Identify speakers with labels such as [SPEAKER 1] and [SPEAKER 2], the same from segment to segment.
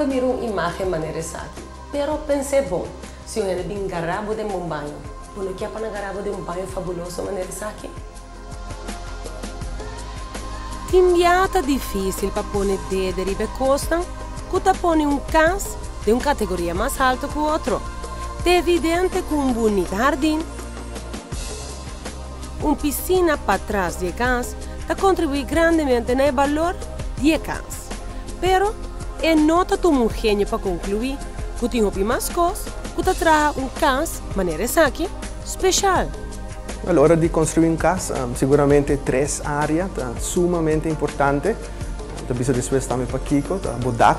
[SPEAKER 1] Pa mira un imagen manera esaki. Pero pensa bon, si un hende bin gara bo den un baño, bo no kier pa gara bo den un baño fabuloso manera esaki? Tin dia ta dificil pa pone dede riba cosnan cu ta pone un cas den un categoria mas halto cu otro. Ta evidente cu un bunita hardin, un piscina patras di cas ta contribui grandemente na balor di cas. Pero e no ta tuma un genio pa conclui cu tin hopi mas cos cu ta traha un cas manera esaki special.
[SPEAKER 2] Na ora di construi un cas, siguramente tres area ta sumamente importante. Ta bisa despues tambe pakico, ta bo dak,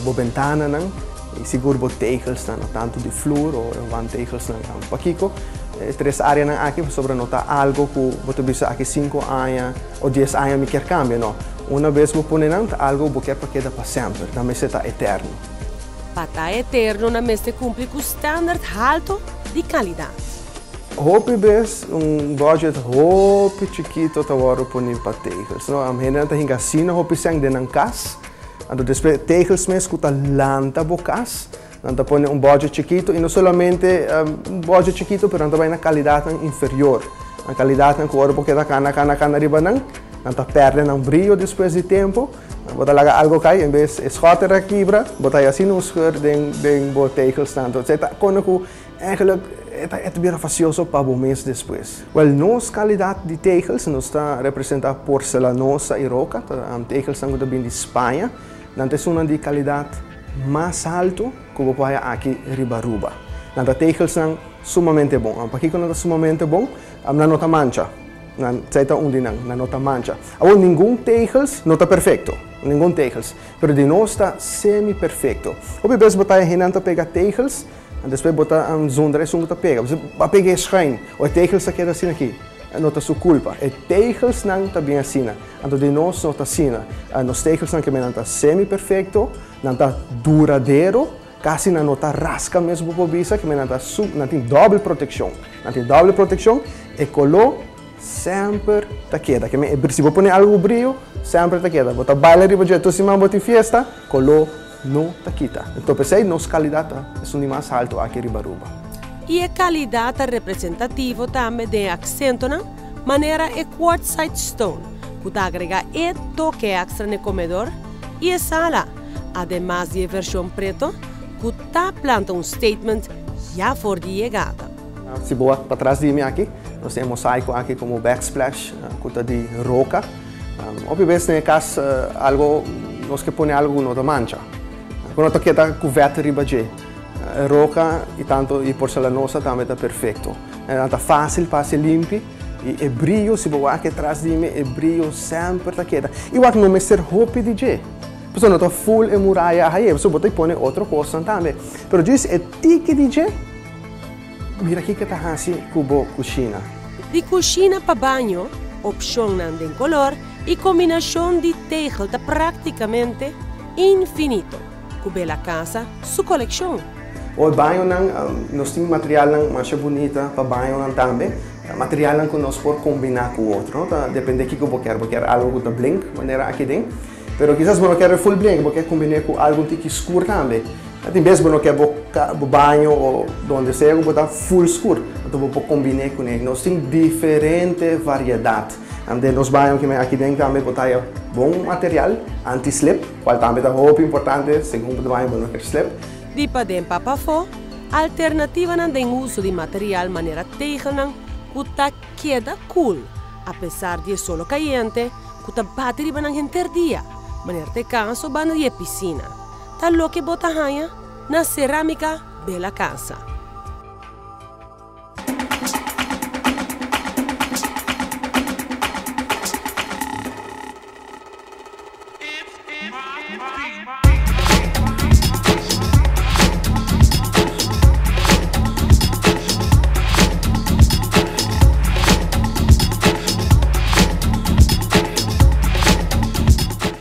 [SPEAKER 2] bo bentananan, y sigur bo tegelsnan, tanto di vloer of wandtegelsnan pakico. E tres areanan aki pasobra no ta algo cu bo ta bisa aki 5 aña of 10 aña mi kier cambia, no. Un bes bo pone nan, ta algo bo kier pa keda pa semper, nan mester ta eterno.
[SPEAKER 1] Pa ta eterno nan mester cumpli cu standard halto di calidad.
[SPEAKER 2] Hopi bes un budget hopi chikito ta wordo poni pa tegels. No, am hende ta hinga asina hopi seng den nan cas. Anto despues tegels mes cu ta lanta bo cas. Nan ta pone un budget chikito y no solamente un budget chikito, pero nan ta bay na calidad nan inferior. Na calidad nan cu ora bo keda cana, cana, cana riba nan, nan ta perde nan brillo despues di tempo. Bo ta laga algo cay, en bes e schotter a kibra, bo ta asina un scheur den bo tegels nan. Entonces, ta kono cu eigenlijk e ta bira fastioso pa bo mes despues. Well, nos calidad di tegels, nos ta representa Porcelanosa y Roca, ta tegels nan cu ta bin di Spaña. Nan ta esunnan di calidad mas halto cu bo por haya aki riba Aruba. Nan ta tegels nan sumamente bon. Pakico nan ta sumamente bon? Nan no ta mancha. Nan ta un di nan, nan no ta mancha. Awor, ningun tegels no ta perfecto. Ningun tegels. Pero di nos ta semi-perfecto. Hopi bes bo ta hende ta pega tegels, y despues bo ta zundra esun ta pega. Bo pega schuin. O tegels ta keda asina aki. No ta su culpa. E tegels nan ta bien asina. Anto di nos no ta asina. Nos tegels nan cu nan ta semi-perfecto, nan ta duradero, casi nan no ta rasca mes bo por bisa, cu nan tin dobbel proteccion. Nan tin dobbel proteccion, e color semper ta keda. Cu si bo pone algo briyo, semper ta keda. Bo ta baila riba dje, tur siman bo tin fiesta, color no ta kita. Anto, pesey, nos calidad ta un mas halto aki riba Aruba.
[SPEAKER 1] Y e calidad ta representativo tambe di acento, no? Manera e quartzite stone, cu ta agrega e toke extra na comedor y e sala. Ademas di version preto, cu ta planta un statement ya for di yegada.
[SPEAKER 2] Si bo patras di mi aki, nos tin mosaico aki como backsplash, cu ta di roca. Hopi bes den cas algo, nos kier pone algo no ta mancha. Cu ta keda cu vet riba dje. Roca y tanto e Porcelanosa tambe ta perfecto. Ta facil pa ser limpi y e briyo, si bo wak tras di mi, e briyo semper ta keda. Y wak no mester hopi di dje. Pasobra no ta full e muraya ey, so bo ta pone otro cos tambe. Pero djis e tiki di dje, mira kico ta hasi cu bo cushina.
[SPEAKER 1] Di cushina pa baño, opcion di color y combinacion di tegel ta practicamente infinito. Cu Bella Casa, su coleccion.
[SPEAKER 2] O baño nan, nos tin material nan mas bunita pa baño nan tambe. Material nan cu nos por combina cu otro, no? Ta depende kico bo kier, bo kier algo cu ta blink, manera aki den. Pero kisas bo no kier full blink, bo kier combina cu algo tiki scur tambe. Tin bes bo no kier bo baño of donde sea bo ta full scur, anto bo por combina cu ne. Nos tin diferente variedad. Den nos baño cu aki den tambe bo ta bon material anti-slip, cual tambe ta hopi importante, segun bo baño bo no kier slip.
[SPEAKER 1] Di paden pa pafo, alternativa nan den uso di material manera tegelnan cu ta keda cool, apesar di solo cayente, cu ta bati riba nan henter dia, manera ta e caso banda di piscina. Ta loke bo ta haya na Ceramica Bella Casa.